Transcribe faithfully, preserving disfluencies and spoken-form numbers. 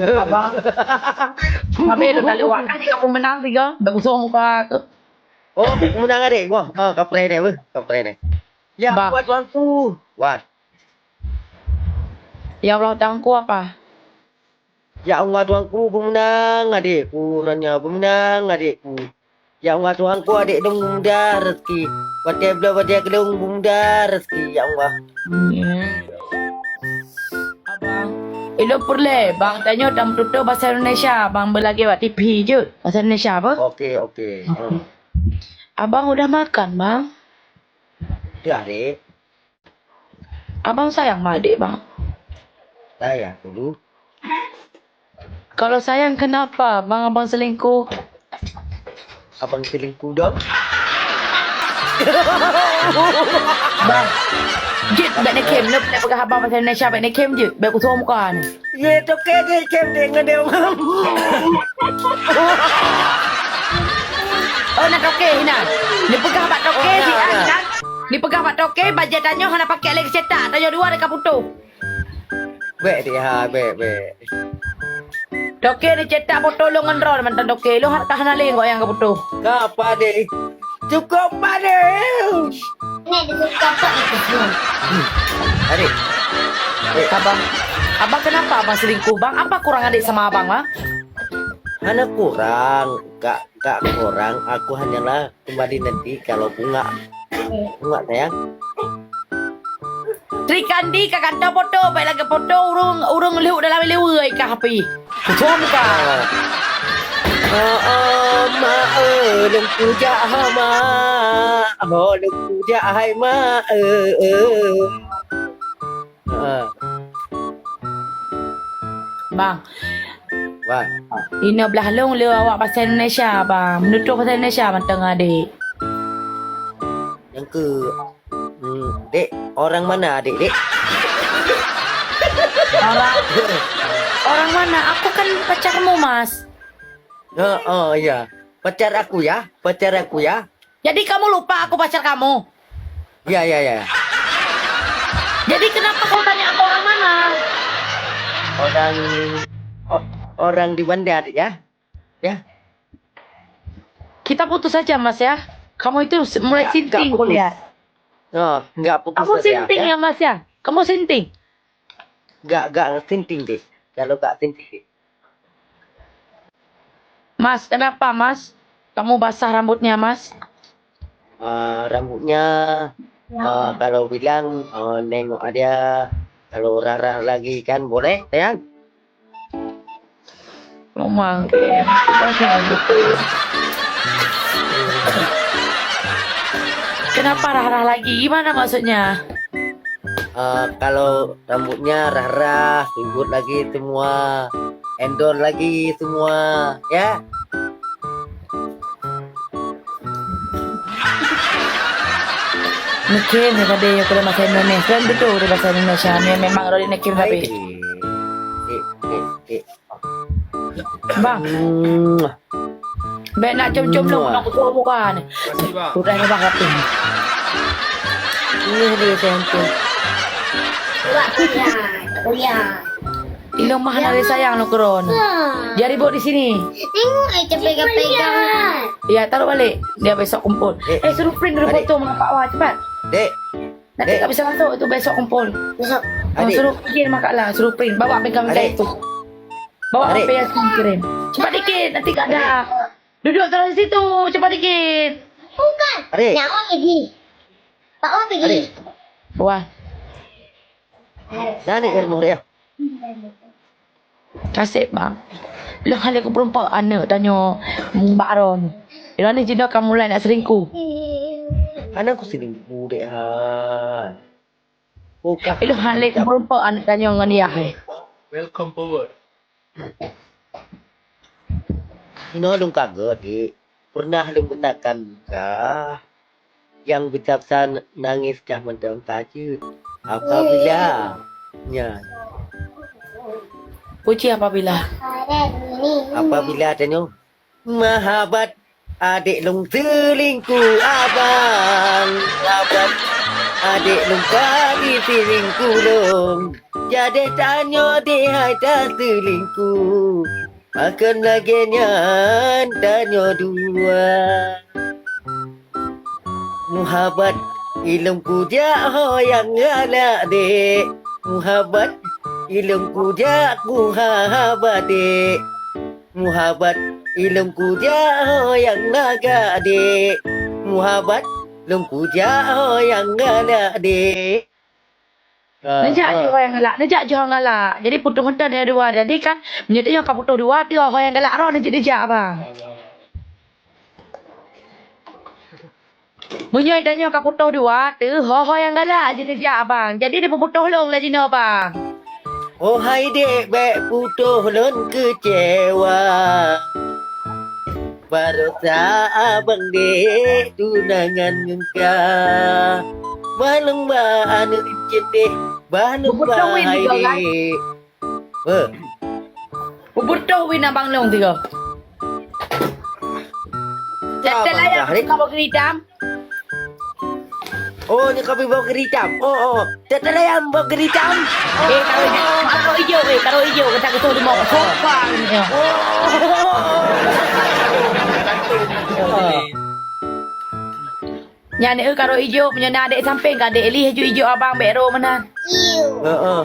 Abang. Habis tu kali wak kan kamu menang tiga, bagus muka tu. Oh, menang adik gua. Ha, kapreh deh, weh. Kapreh deh. Ya, Bah. Kuat tuanku. Kuat. Ya Allah, tuanku apa? Ya Allah, tuanku, pemenang adikku, ranya pemenang adikku. Ya Allah, tuanku, adik dong mudah rezeki. Watèe bloe watèe keudong mudah rezeki, ya Allah. Amin. Abang, ilôn peureulèe, bang, tanyoe tameututoe bahasa Indonesia, bang, beulagèe bak T V jeuet. Bahasa Indonesia apa? Oke, oke. Hmm. Abang udah makan, bang? Udah, Dek. Abang sayang ma adek bang? Sayang dulu. Kalau sayang kenapa bang abang selingkuh? Abang selingkuh dong. Bang, jeuet bèk neukhém, lôn peugah abang bahasa Indonesia bèk neukhém jeuet, bèk kusuruh muka ni. Ye, toke deh, kem deh, ngon deh. Oh, na toke hinan. Dipeugah bak toke, oh, na, na. Dipeugah bak toke, bajèe tanyoe hana pakai lagi cetak, tanyoe dua deka putôh. Bèk deh, ha, bèk, bèk. Toke ni cetak foto lôn ngon droe mantong toke. Lôn hana lé kok nyang ka putôh. Ka apa deh? Cukup manis. Nek dia suka apa itu semua? Adik. Adik. Abang, abang kenapa abang selingkuh, bang? Apa kurang adik sama abang, bang? Hana kurang, gak, gak kurang. Aku hanyalah kembali nanti kalau bunga. Bunga, sayang. Sri Kandi ka gata foto, baik lagi foto urung, urung leuh dalam lewe ka api. Kucom ka. Oh, oh, ma, eh, lôn kujak ha, ma. Oh, lôn kujak hai, ma, eh, eh. Ha. Bang. Bang. Inoe blah lôn le awak bahasa Indonesia, bang. Menutup bahasa Indonesia mantong adik. Nyang ke Hmm, dek, orang mana adik, dek? Orang, orang mana? Aku kan pacarmu, Mas. Oh, oh, iya. Pacar aku ya, pacar aku ya. Jadi kamu lupa aku pacar kamu? Ya, ya, ya. Jadi kenapa kau tanya aku orang mana? Orang, o-, orang di Banda, adik ya. Ya. Kita putus saja, Mas, ya. Kamu itu se-, mulai sinting kulihat. Oh, nggak putus saja, ya. Kamu sinting ya, Mas, ya? Kamu sinting? Nggak, nggak sinting deh. Kalau nggak sinting deh. Mas, kenapa, Mas? Kamu basah rambutnya, Mas? Ah, rambutnya, ah, kalau bilang, ah, nengok aja. Kalau rara lagi kan boleh, sayang? Memang, oke. Kenapa rara lagi? Gimana maksudnya? Ah, kalau rambutnya rara, ribut lagi semua, endor lagi semua, ya. Nekem sabe ya kalau bahasa Indonesia. Kan betul dia bahasa Indonesia. Ni memang orang nekem sabe. Hai. Eh, eh, eh. Bang. Hmm. Bèk nak cium-cium lu, nak kucok muka ni. Makasih, Bang. Udah ni, Bang, rapi. Ini dia sayangku. Buat kuliah, kuliah. Ilong mah nak sayang lo keron. Jari bok di sini. Tengok eh, terpegang-pegang. Ya, taruh balik. Dia besok kumpul. Eh. Eh, suruh print dulu foto mak Pak Wah, cepat. Dek. Nanti tak bisa masuk itu besok kumpul. Besok. Oh, adik. Suruh print mak Kak lah, suruh print. Bawa pegang-pegang itu. Bawa Adik. H P yang kirim. Cepat dikit, nanti tak ada. Duduk terus di situ, cepat dikit. Bukan. Adik. Nyawa lagi. Pak Wah pergi. Adik. Wah. Dah ni ilmu dia. Kaseb, bang. Lôn hana lé kupeureumpok aneuk tanyoe Bak Ron. Ilôn ni jinoe ka mulai nak selingkuh. Hana kuselingkuh dek hai. Bukan. Ilôn hana lé kupeureumpok aneuk tanyoe ngon yah hai. Welcome forward. Inoe lôn kaget, Dik. Pernah lôn katakan kah? Yang bijaksana nangis kah mantong tajeuet. Apabila nyan. Puji apabila. Apabila tanyoe mahabat adik lôn selingkuh abang, abang. Adék lôn ka jiselingkuh lôn, jadeh tanyoe deh hai taselingkuh. Pakon lagée nyan tanyoe dua. Muhabat ilôn kujak ho nyang galak dek. Muhabat ilôn kujak muhabat dek. Muhabat ilôn kujak ho nyang lagak dek. Muhabat lôn kujak ho nyang galak dek. Neujak jih ho nyang galak, neujak jih ho nyang galak. Jadi putôh mantong dua. Jadi kan meunyoe tanyoe ka putôh dua, teuh ho nyang galak roh neujak, neujak bang. Meunyoe tanyoe ka putôh dua, teuh ho nyang galak jih neujak bang. Jadi dipeuputôh lôn lé jinoe bang. Oh hai dek, bék putôh lôn keucewa. Barosa abang dek tunangan ngon ka. Balong ba aneuk cit dek, balong ba hai dek. Beubutoh win abang lôn tiga. Tetelayang ka bak geritam. Oh, ni kopi bak geritam. Oh, oh. Tetelayang bak geritam. Eh, karo ijo, karo ijo, eh, karo ijo. Kita ketua lima. Sopan. Oh. Nyan, eh, karo ijo, meunyoe na adek sampéng ka adek lih ju ijo abang bék ro meunan. Heeh.